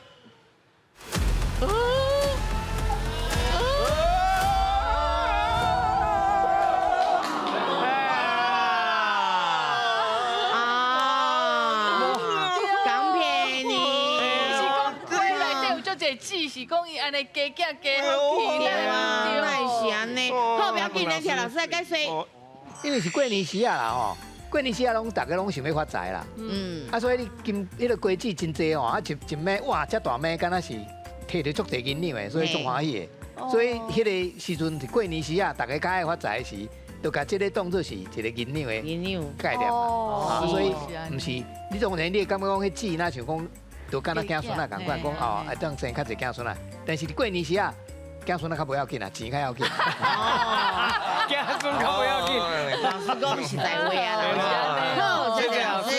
足濟籽是講伊按呢加減加好去，對啊，哪會是按呢？好，不要緊，咱請老師來解說。因為是過年時啊啦吼，過年時啊攏大家攏想欲發財啦。啊，所以你金彼个瓜子真濟吼，啊一一枚哇，遮大枚，敢若是提著足濟銀兩的，所以足歡喜的。所以彼个時陣是過年時啊，大家較愛發財時，就共這个當做是一個銀兩的概念啦。所以毋是你當然你會感覺講彼籽若像講，就敢若子孫仔仝款，講哦，會當生較濟子孫仔。但是過年時啊，子孫仔較無要緊啦，錢較要緊。子孫較無要緊。老師講實在話啊啦。好，謝謝老師。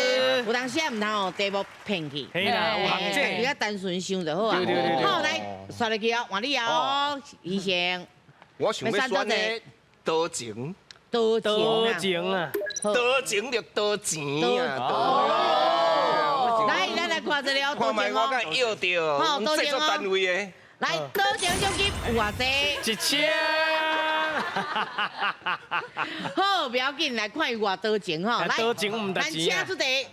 有當時毋通予題目騙去。嘿啦，有陷阱。你較單純想就好啊。好，來，刷落去哦，換你哦，醫生。我想欲選的多情。多情啊！多情就多錢啊！來，咱來看一下看覓我敢要著，好，多情製作單位的。來，多情獎金有偌濟？1000。好，不要緊，來看伊偌多情吼。來，多情毋值錢咱請出題。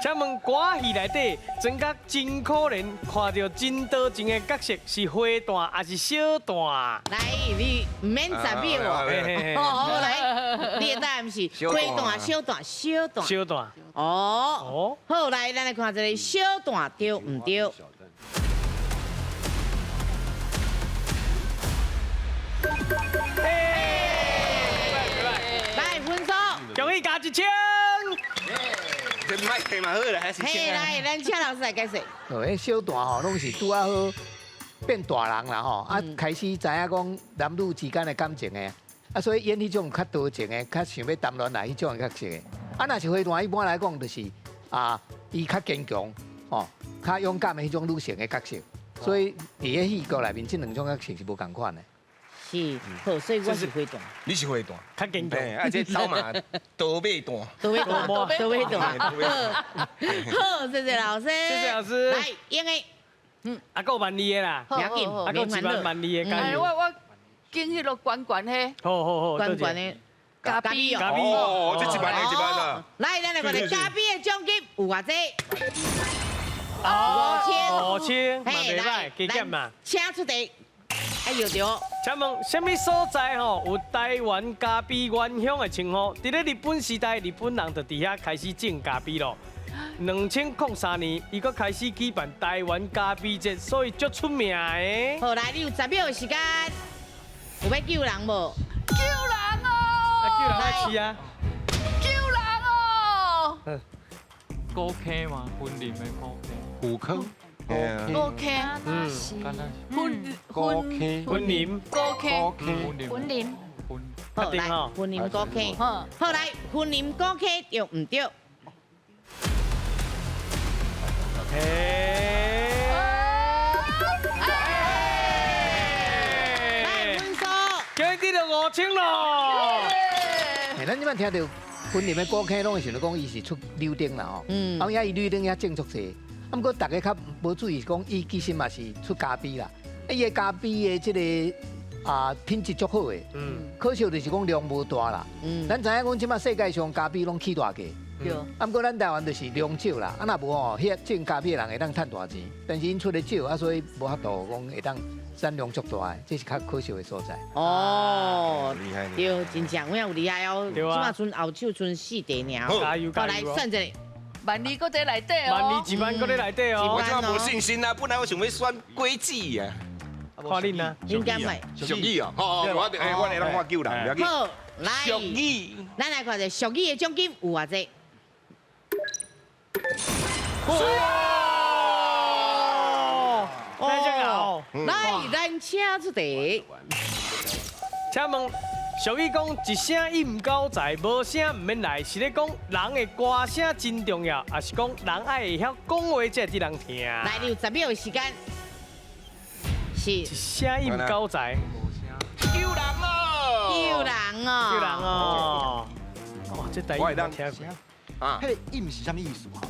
請問歌戲內底，庄覺真可憐，看著真多情的角色是花旦還是小旦？來，你毋免10秒哦。好，來，你的答案是花旦、小旦、小旦。小旦。哦。好，來，咱來看一个小旦對毋對？來，分數。恭喜加1000。這麥提嘛好啦，還是嘿，來，咱請老師來解釋。哦，彼小旦吼，攏是拄仔好變大人啦吼，啊，開始知影講男女之間的感情的，啊，所以演彼種較多情的、較想欲談戀愛彼種的角色的。啊，若是花旦，一般來講就是啊，伊較堅強，吼，較勇敢的彼種女性的角色。所以佇个戲劇內面，這兩種角色是無仝款的。是，好，所以我是花旦。你是花旦，較堅強。啊，這走嘛多尾旦。多尾旦，多尾旦。好，謝謝老師。謝謝老師。來，英的。啊，閣有萬二的啦。不要緊，啊，閣有1萬萬二的加油。我揀彼个懸懸的。好好好，懸懸的。咖啡哦。哦，這1萬的1萬啊。來，咱來看下咖啡的獎金有偌濟？5000。5000，嘛袂歹，加減嘛。請出題。哎呦對。請問啥物所在吼有台灣咖啡原鄉的稱呼？佇咧日本時代，日本人就佇遐開始種咖啡咯。2003年，伊閣開始舉辦台灣咖啡節，所以足出名的。好，來，你有10秒的時間，有欲救人無？救人哦！啊，救人愛試啊！救人哦！古坑嗎？雲林的古坑。古坑。古坑，古坑，雲林，古坑，雲林，好來，雲林古坑，好來，雲林古坑對毋對？來分數，今日得到5000咯。咱這擺聽著雲林的古坑，攏會想著講伊是出柳丁啦吼，啊，遐伊柳丁遐種足濟。啊，毋過大家較無注意講，伊其實嘛是出咖啡啦。啊，伊的咖啡的這个啊品質足好的，可惜就是講量無大啦。咱知影講，這擺世界上咖啡攏起大價，對。啊，毋過咱台灣就是量少啦。啊，若無吼，遐種咖啡的人會當趁大錢，但是𪜶出的少，啊，所以無法度講會當產量足大的，這是較可惜的所在。哦，厲害，對，真正有影有厲害哦。這擺賰後手賰4題爾。加油加油！來算一下。萬二閣佇內底哦，萬二1萬閣佇內底哦。我這馬無信心啊，本來我想欲選果子啊。看恁啊，應該袂。俗語哦，好，我我來讓我救人，不要緊。好，來，俗語，咱來看一下俗語的獎金有偌濟？哇！來這個，來，咱請出題。請問。俗語講一聲音九在，無聲毋免來，是咧講人的歌聲真重要，抑是講人愛會曉講話才會得人聽？來，你有10秒的時間。是。一聲音九在。救人哦！救人哦！救人哦！哇，這台語我聽過。啊，彼个音是啥物意思啊？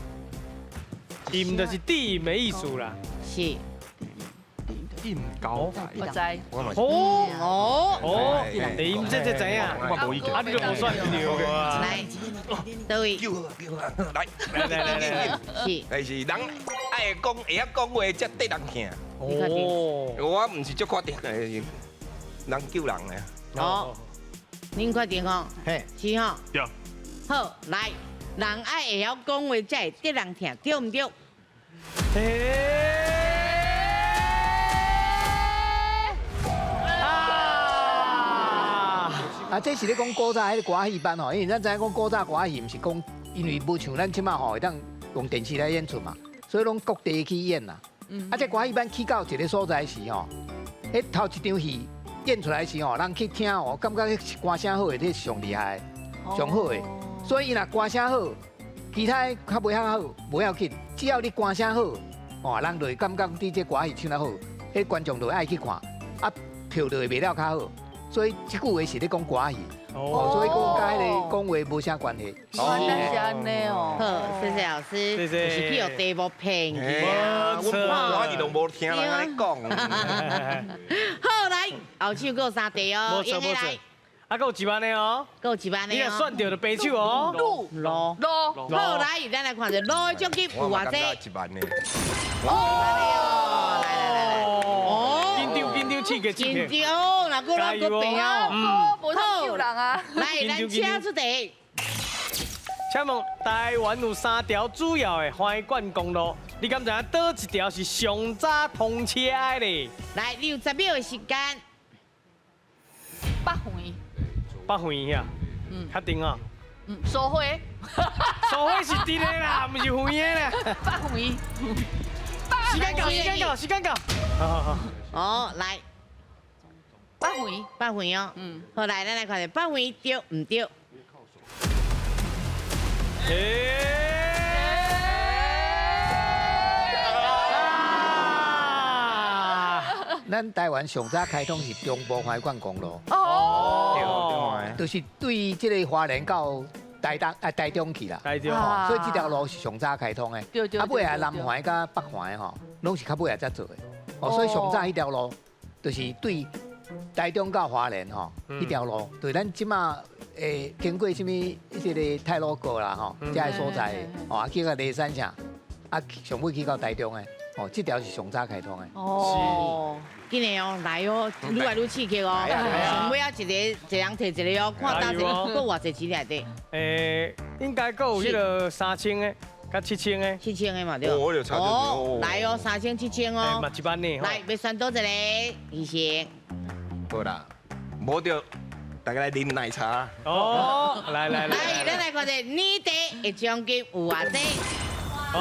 音就是低音的意思啦。是。音九在。我知。哦哦哦，你這知影？我無意見。啊，你都無選著啊。來，佗位？救我，救我，來來來來，是。但是人愛愛會講會曉講話才得人疼。哦，我毋是足確定的，人救人的。哦，恁確定吼？嘿，是吼。對。好，來，人愛會曉講話才會得人疼，對毋對？啊，這是咧講古早彼個歌仔戲班吼，因為咱知影講古早歌仔戲，毋是講因為無像咱這馬吼會當用電視來演出嘛，所以攏各地去演啦。啊，這歌仔戲班去到一個所在時吼，彼頭一場戲演出來時吼，人去聽吼，感覺彼歌聲好的，這是上厲害、上好的。所以伊若歌聲好，其他的較袂遐好，無要緊，只要你歌聲好，哦，人就會感覺你這歌戲唱得好，彼觀眾就會愛去看，啊，票就會賣了較好。所以這句話是咧講歌戲，哦，所以講佮彼个講話無啥關係。原來是按呢哦。好，謝謝老師。謝謝。是去予題目騙去啊。我歌戲都無聽人按呢講。好，來，後手閣有三題哦，無錯無錯。啊，閣有一萬的哦。閣有一萬的。你若選著就白手哦。路路路。好，來，咱來看一下路的獎金有偌濟？一萬的。哦，來來來來。哦。緊張緊張，刺激刺激。緊張哦，若閣咱閣白哦。無通救人啊！來，咱請出題。請問台灣有三條主要的橫貫公路，你敢知影佗一條是上早通車的咧？來，你有10秒的時間。北橫。北橫遐，確定啊？嗯，蘇花。蘇花是直的啦，毋是橫的啦。北橫。時間到，時間到，時間到。好好好。哦，來。北橫，北橫哦。嗯。好，來，咱來看下北橫對毋對？咱台灣上早開通是中部橫貫公路。哦。對，就是對這个花蓮到台東啊台中去啦。台中。所以這條路是上早開通的。對對。啊，尾啊南環佮北環吼，攏是較尾啊才做的。哦，所以上早彼條路就是對台中到花蓮吼，彼條路，對咱這馬會經過啥物彼个太魯閣啦吼，這个所在，哦，啊去到梨山啥，啊上尾去到台中的，哦，這條是上早開通的。哦，緊的哦，來哦，愈來愈刺激哦。上尾仔一個一人提一個哦，看當一個閣偌濟錢內底。應該閣有彼个3000的，佮7000的。7000的嘛對。哦，來哦，3000、7000哦。嘛一萬呢。來，欲選佗一个？醫生。好啦，無著大家來啉奶茶。哦，來來來。來，咱來看一下年底的獎金有偌濟？有7000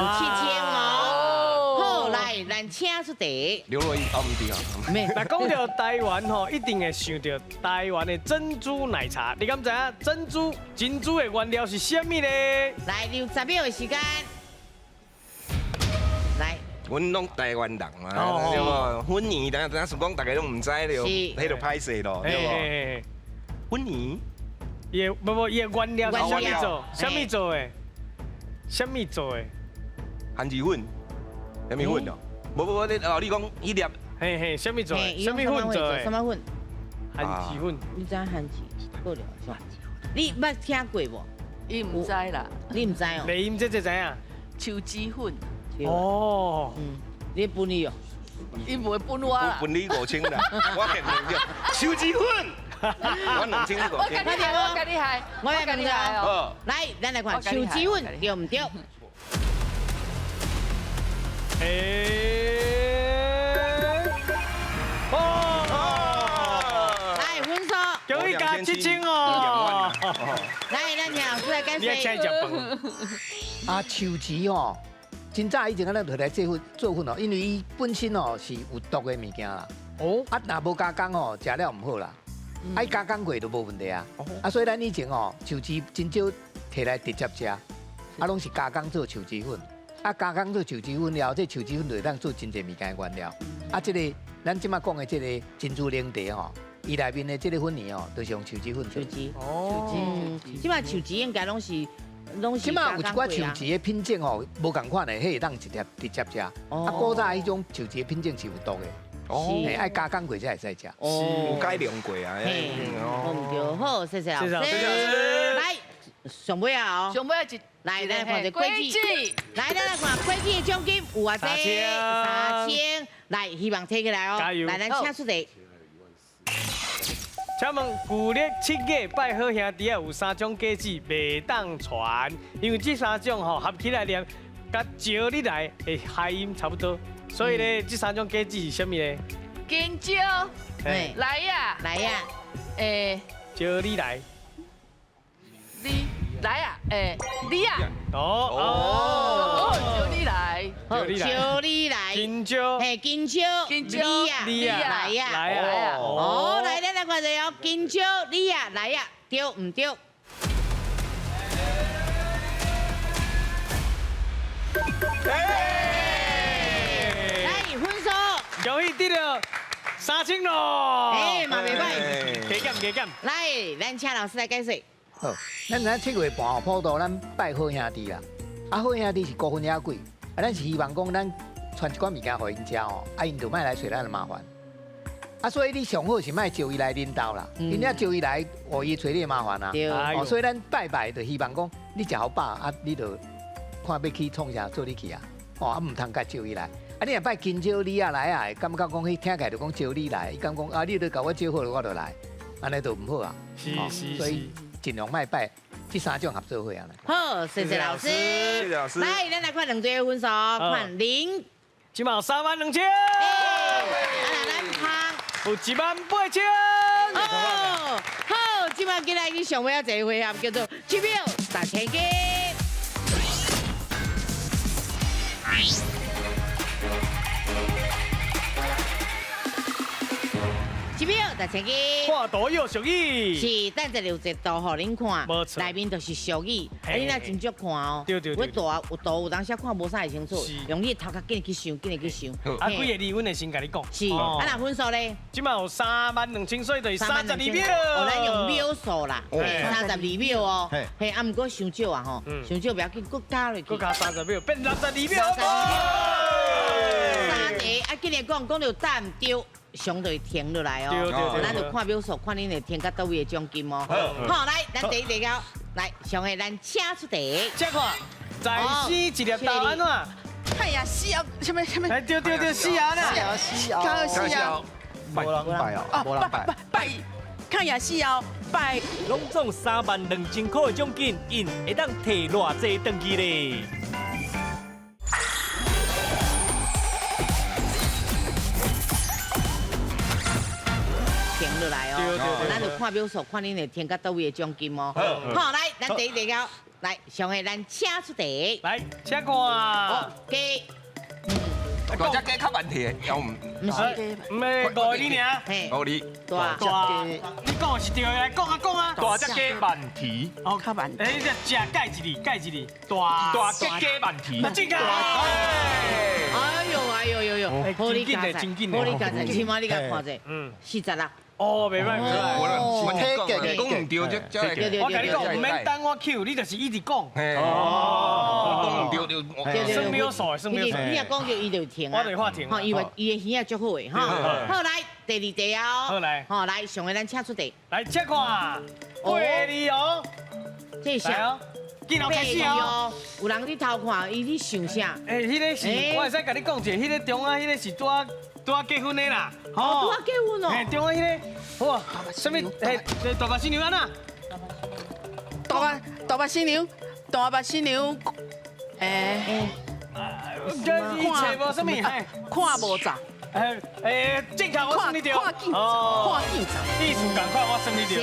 哦。好，來，咱請出題。劉若英，哦，毋對啊。那講到台灣吼，一定會想到台灣的珍珠奶茶。你敢知影珍珠的原料是啥物咧？來，你有10秒的時間。來。阮攏台灣人嘛，對無？粉圓，等下想講，大家攏毋知對，彼就歹勢咯，對無？粉圓，伊的無無，伊的原料是啥物做？啥物做的？啥物做的？番薯粉，啥物粉哦？無無無，你哦，你講彼粒，嘿嘿，啥物做的？啥物粉做的？啥物粉？番薯粉。你知影番薯？过了。你捌聽過無？伊毋知啦。你毋知哦？麗音這這知影？樹脂粉。哦，你分伊哦？伊袂分我啦。分你5000啦，我欠你著樹脂粉，我2000你5000。我共你害，我共你害，我共你害哦。來，咱來看樹脂粉對毋對？哦，來分數，恭喜加7000哦。來，咱請老師來解釋。你愛請伊食飯。啊，樹脂吼。真早以前，咱摕來做粉做粉哦，因為伊本身哦是有毒的物件啦。哦。啊，若無加工哦，食了毋好啦。啊，伊加工過就無問題啊。啊，所以咱以前哦，樹脂真少摕來直接食，啊，攏是加工做樹脂粉。啊，加工做樹脂粉了後，這樹脂粉就會當做真濟物件的原料。啊，這個咱這馬講的這個珍珠奶茶吼，伊內面的這個粉圓哦，都是用樹脂粉做。樹脂。哦。樹脂。這馬樹脂應該攏是。這馬有一寡樹脂的品種吼，無仝款的，彼會當直接直接食。啊，古早彼種樹脂的品種是有毒的，哦，愛加工過才會使食。有改良過啊。嘿，毋對，好，謝謝老師。來，上尾啊哦，上尾一来，咱来看一个果子，来，咱来看果子的奖金有偌济？3000。来，希望提起来哦。加油！来，咱请出题。请问旧历7月拜好兄弟啊，有3种果子袂当传，因为这3种吼合起来念，佮招你来的谐音差不多，所以咧，这3种果子是啥物咧？香蕉，来呀，来呀，招你来，你来啊，你啊，哦哦，招你来，招你来，香蕉，嘿，香蕉，香蕉，你啊，来呀，来啊，哦，来，咱来看一下哦，香蕉，你啊，来啊，对毋对？来，分数，恭喜得了3000咯！哎，嘛袂歹，加减加减。来，咱请老师来解释。好，咱知影7月半吼，普渡咱拜好兄弟啦。啊，好兄弟是孤魂野鬼，啊，咱是希望讲咱传一寡物件予𪜶食吼，啊，𪜶就莫来找咱的麻烦。啊，所以你上好是莫招伊来恁兜啦，因为招伊来，哦，伊找你的麻烦啊。哦，所以咱拜拜就希望讲，你食好饱啊，你就看欲去创啥做你去啊。哦，啊，毋通共招伊来。啊，你若拜香蕉李啊来啊，感觉讲彼听起来就讲招你来，伊感觉讲啊，你都共我招好了，我就来，按呢就毋好啊。是是所以尽量莫拜这3种合做伙啊。好，谢谢老师。谢谢老师。来，咱来看两队的分数，看0，这马有32000。啊，咱芳有18000。哦，好，这马进来去上尾仔一个回合，叫做7秒10,000个。7秒10,000个。画图有俗语。是，等下有一个图予恁看，内面就是俗语，啊，你若真足看哦。对对对。我图有图有当时看无啥会清楚，用你的头壳紧去想，紧去想。啊，几个字，阮会先共你讲。是，啊，若分数咧？这马有32000，所以就是32秒。哦，咱用秒数啦，32秒哦。嘿，啊，毋过伤少啊吼，伤少袂要紧，阁加落去。阁加30秒，变62秒。三个，啊，紧来讲，讲著答毋对。上就会停落来哦，咱就看秒数，看恁会停到佗位的奖金哦。好，来，咱第一题了，来，上个咱请出题。请看，在生一粒豆按怎？哎呀，死啊！什么什么？哎，对对对，死啊！死啊死啊！死啊！无人拜哦，无人拜。拜，看也死哦，拜。拢总32000块的奖金，𪜶会当提偌济转去咧？停落来哦，咱就看秒数，看恁会停到佗位的奖金哦。好，来，咱第一题了，来，上个咱请出题。来，请看。鸡。大只鸡较慢提，要唔？毋是，毋是5字尔。5字。大只鸡。你讲的是对的，来讲啊讲啊。大只鸡慢提。哦，较慢。哎，这食盖一字，盖一字。大大只鸡慢提。那正确。哎呦哎呦呦呦，好你加载，好你加载，起码你共看者，46。哦，袂歹，袂歹。我讲毋对，这我共你讲，毋免等我 Q，你就是一直讲。哦，讲毋对就算秒数，算秒数。你若讲著，伊就停啊。我就发停。吼，因为伊的耳仔足好的哈。好，来第二题哦。好来。好来，上个咱请出题。来，请看。八字哦。这是啥？镜头开始哦。有人伫偷看，伊伫想啥？欸，彼个是，我会使共你讲一下，彼个中间彼个是拄仔结婚的啦。哦，拄仔结婚哦。嘿，中间彼个，哇，啥物？嘿，大目新娘按怎？大目新娘，大目新娘，欸，这伊找无啥物？看无咋？欸，正确我算你对。看见，看见咋？意思仝款，我算你对。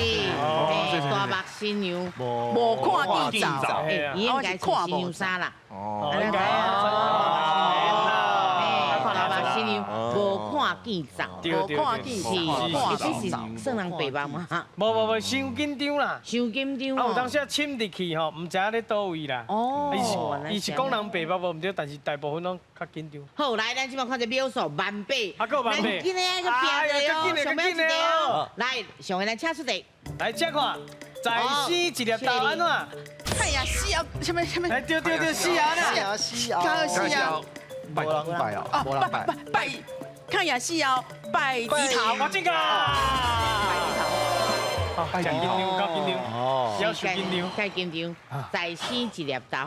是，大目新娘无看见咋？伊应该是新娘衫啦。哦，应该。大目新娘无看见咋？无看见是，这是算人白目吗？无无无，伤紧张啦。伤紧张。啊，有当时啊深入去吼，毋知影咧佗位啦。哦。伊是讲人白目无毋对，但是大部分拢较紧张。好，来，咱这摆看这秒数万八。啊，阁万八。咱紧的去拼者哦，上尾一个哦。来，上个咱请出题。来，请看，在生一粒豆按怎？哎呀，死啊！什么什么？哎，对对对，死啊！死啊死啊！死啊！无人拜哦，无人拜。拜，看也是哦，拜低头。我进个。拜低头。真紧张，够紧张，哦，要紧张，太紧张，再生一粒豆，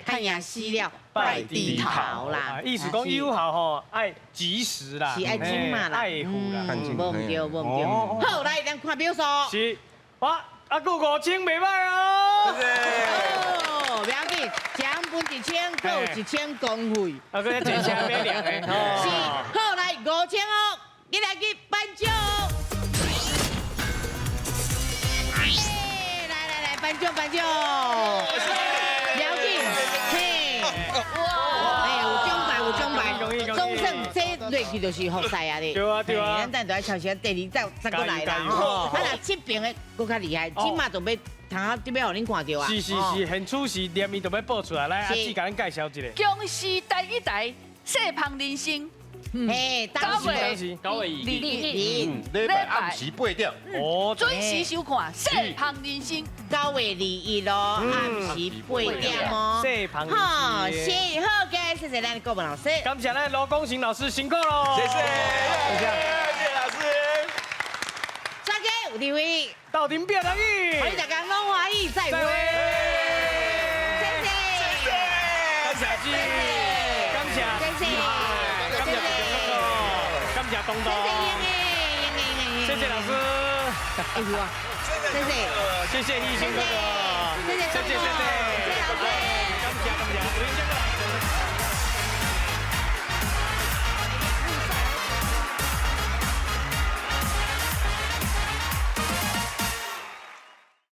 看赢死了拜低头啦。意思讲有效吼，爱及时啦，是爱紧嘛啦，爱护啦，无毋对，无毋对。好，来咱看表数。是，哇，啊，阁5000袂歹哦。哦，不要紧，奖分1000，阁有1000公费。啊，阁坐车买凉的。是，好，来5000哦，你来去颁奖。来来来，颁奖颁奖。了解，嘿，哇，哎，有奖牌有奖牌，总算这落去就是复赛啊咧。对啊对啊，咱等下就来超市第二站再过来啦。啊，若这边的阁较厉害，这马就欲通啊，这欲予恁看著啊。是是是，现处时连伊就欲报出来，来阿姊共咱介绍一下。公视台语台，细芳人生。嘿，9月9月2日，礼拜暗时8点，哦，准时收看《细芳人生》。9月21咯，暗时8点哦。细芳人生。好，是好嘅，谢谢咱的顾问老师。感谢咱罗光成老师辛苦咯。谢谢，谢谢老师。大家有智慧，斗阵拼台语，欢迎大家拢欢喜，再会。谢谢，感谢谢，感谢，谢谢，感谢感谢东东，谢谢老师，谢谢，谢谢医生哥哥，谢谢，谢谢。